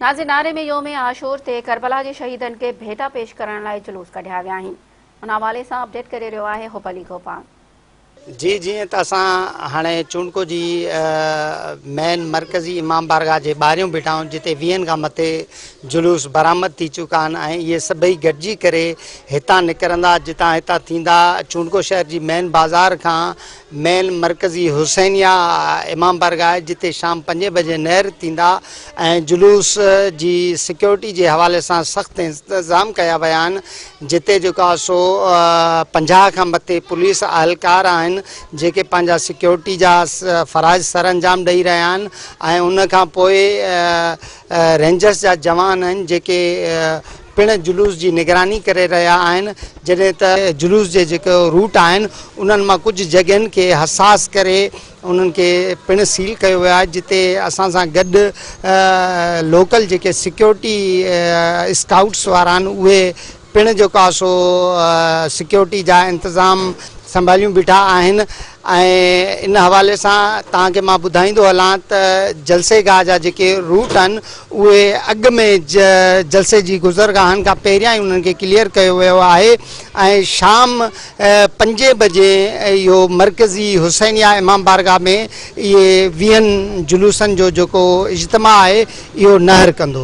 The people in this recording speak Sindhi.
ناظر ناري ۾ يوم عاشور تي ڪربلا جي شهيدن کي ڀيٽا پيش ڪرڻ لاء جلوس ڪڍيا ويا آهن ان حوالي سان اپڊيٽ ڪري رهيو آهي حب علي گوپانگ. جي جيئن ته اسان هاڻي چونڊڪو جي مين مرڪزي امام بارگاهه جي ٻاهريون بيٺا آهيون جتي ويهن کان مٿي جلوس برآمد ٿي چڪا آهن ۽ اهي سڀئي گڏجي ڪري هتان نڪرندا جتان هتان ٿيندا چونڊڪو شهر جي مين بازار کان مين مرڪزي حسينيه امام بارگاهه آهي جتي شام پنجين بجي نهر ٿيندا ۽ جلوس جي سيڪيورٽي جي حوالي سان سخت انتظام ڪيا ويا آهن جتي جيڪو آهي سو 50 کان مٿي پوليس اهلڪار آهن جيڪي پنهنجا سيڪيورٽي جا فرائض سر انجام ڏئي رهيا آهن ۽ ان کان پوء رينجرس جا جوان آهن جيڪي پڻ جلوس جي نگراني ڪري رهيا آهن جڏهن ته جلوس جي جيڪو روٽ آهن انهن مان ڪجهه جڳهين کي حساس ڪري انهن کي پڻ سيل ڪيو ويو آهي جتي اسان سان گڏ لوڪل جيڪي سيڪيورٽي اسڪائوٽس وارا آهن اهي پڻ جيڪو آهي سو سيڪيورٽي جا انتظام سنڀاليون بيٺا آهن ۽ ان حوالي سان توهان کي مان ٻڌائيندو هلان ته جلسي گاهه جا جيڪي روٽ آهن اهي اڳ ۾ جلسي جي گذرگاهن کان پهريان ئي انهن کي ڪليئر ڪيو ويو آهي ۽ شام پنجين بجي اهو مرڪزي حسينيه امام بارگاهه ۾ اهي ويهن جلوسن جو جيڪو اجتماع آهي اهو نهر ڪندو.